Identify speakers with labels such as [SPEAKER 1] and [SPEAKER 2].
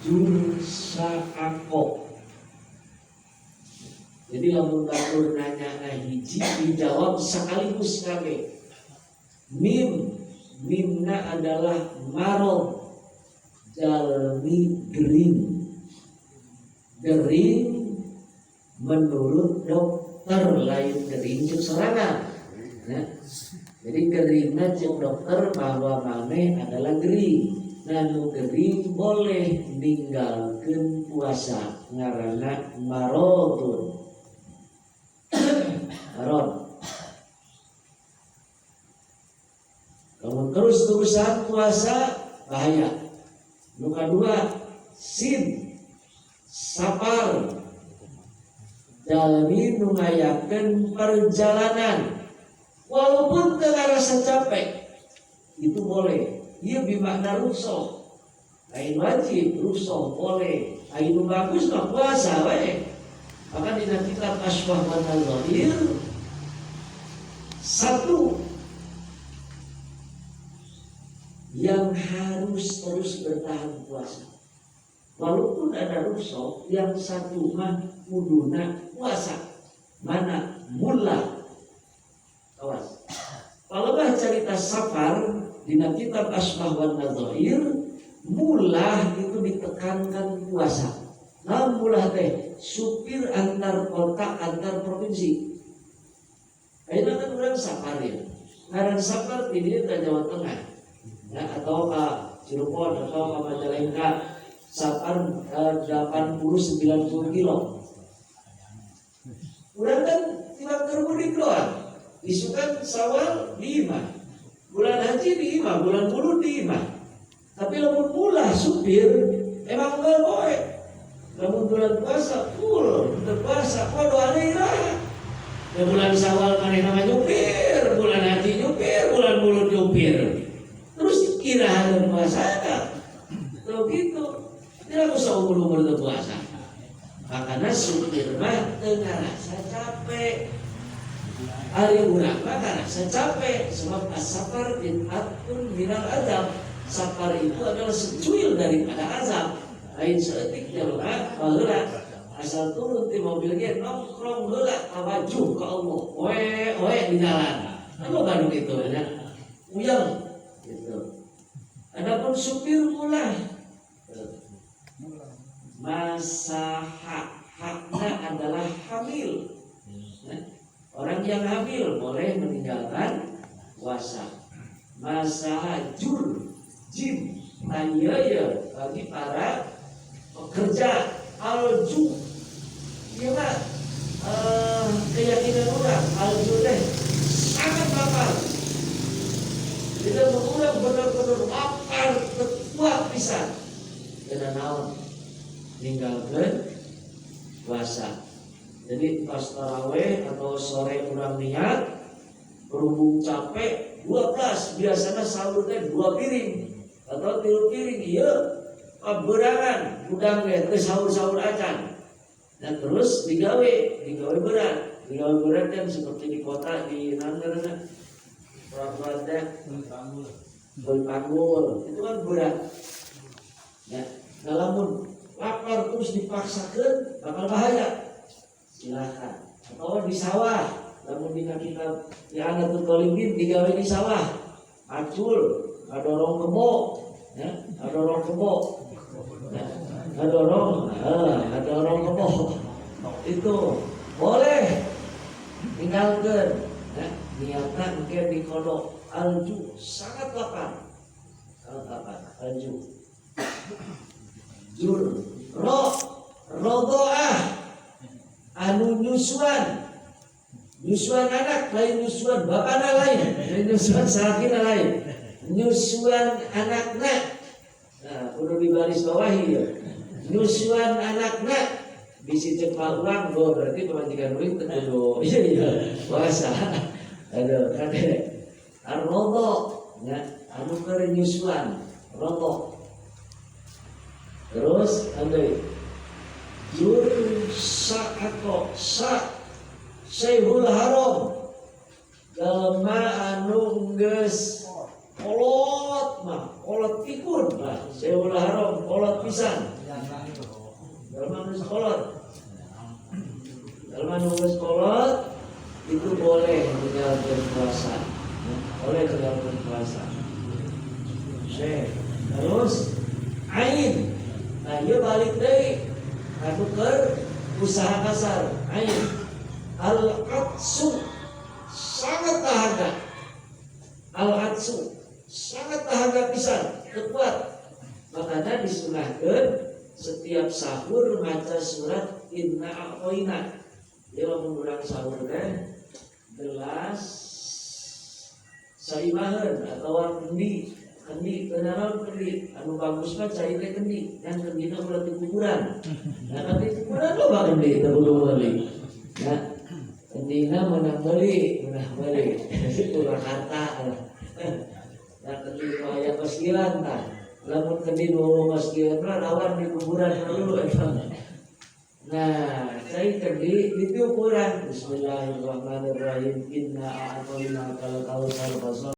[SPEAKER 1] Jur saako. Jadi lamun batur nanya hiji dijawab sekaligus kabeh. Mim, mimna adalah marod, jalmi gering. Gering menurut dokter, lain gering cek sorangan. Ya. Jadi geringna cek dokter bahwa maneh adalah gering. Nah, nu gering boleh ninggalkeun puasa ngaranna marodun. Marod. Kalau terus-terusan puasa bahaya. Nu kadua sin safar, jalmi nu ngayakeun perjalanan walaupun teu ngarasa capek itu boleh. Ieu bimakna rukhsah, lain wajib, rukhsah boleh. Aya nu bagus mah puasa we. Maka dina kitab Asybah wan Nadzair satu yang harus terus bertahan puasa. Walaupun ada rukhsah, yang satu mah kuduna puasa. Mana mula? Awas. Kalau bah cerita safar dina kitab Asybah wan Nadzair, mulah itu ditekankan puasa. Nah, mulah teh supir antar kota antar provinsi. Ayeuna kan urang safar ya. Ngaran safar di dieu ka Jawa Tengah. Ya, atau ke Cirebon atau ke Majalengka. Safar 80-90 kilo. Urang kan tidak termudik doang. Isukan Sawal di imah, bulan haji di imah, bulan mulud di imah. Tapi lamun mulah supir emang enggak boleh. Lamun bulan puasa full, bulan puasa kodo ada iraha. Ya bulan Sawal manehna mah nyupir, bulan haji nyupir, bulan mulud nyupir. Terus iraha teu puasa. Tuh gitu. Tidak usah umur-umur teu puasa. Makanya supir mah teu ngarasa capek. Ari urang mah ngarasa capek sebab as-safar bid'atun minal azab. Safar itu adalah secuil daripada azab. Lain saeutik jelema baheula asal turun di mobil ge nongkrong heula tawajuh ka Allah. Oe oe di jalan. Kan loba nu kitu nya. Uyang gitu. Adapun supir mulah masa haknya adalah hamil. Ya. Orang yang hamil boleh meninggalkan puasa. Masa jur jim tanyaya bagi para pekerja alju. Iya mah, keyakinan orang alju teh sangat lapar. Tidak orang benar-benar lapar kuat pisan. Karena naon ninggalkeun puasa. Jadi pas taraweh atau sore kurang niat, berhubung capek 12 biasanya sahur teh 2 piring atau 3 piring, iya kaberangan udang teh teu sahur-sahur acan. Dan terus digawe berat, digawe berat kan seperti di kota di naon ngaranna? Pelan-pelan teh panggul, itu kan berat. Ya, nah lamun lapar terus dipaksakan bakal bahaya. Silakan. Atau di sawah, lamun dina kitab I'anatul Thalibin digawe di sawah, macul, ngadorong kebo, ya, ngadorong kebo, ya, ngadorong kebo. Itu boleh tinggalkan, ya, niatna engke dikodok alju sangat lapar, sangat lapar alju. Jur ro rodoah anu nyusuan, nyusuan anak lain, nyusuan bapana lain, nyusuan salakina lain, nyusuan anakna. Nah, kudu di baris bawahi ya. Nyusuan anakna bisi cek uang go berarti pamajikan uing teu kudu iya iya puasa. Aduh kade arrodo ya anu keur nyusuan rodo. Terus andai jur sa'ato sa Syekhul Haram jelema anu geus kolot mah kolot pikun lah Syekhul Haram kolot pisan. Jalma geus kolot. Jalma nu geus kolot itu boleh menjalankan puasa. Boleh menjalankan puasa. Syekh. Terus ain. Nah, dia balik deui anu keur usaha kasar. Ain. Al-atsu, sangat dahaga. Al-atsu, sangat dahaga pisan, kuat. Makanya disunahkan setiap sahur maca surat Inna A'toina. Dia lamun urang sahur teh gelas saimaheun atau kendi. Kendi kenaon? Kendi anu bagus mah cai teh kendi, kan kendina ulah di kuburan. Nah, kan di kuburan loba kendi teu kudu meuli ya. Kendina menang meuli, menang meuli Purwakarta. Nah, kendi nu aya kosilan tah. Lamun kendi nu kosilan mah rawan di kuburan dulu eta. Nah, cai kendi itu ukuran Bismillahirrahmanirrahim, Inna a'toina kal kautsar.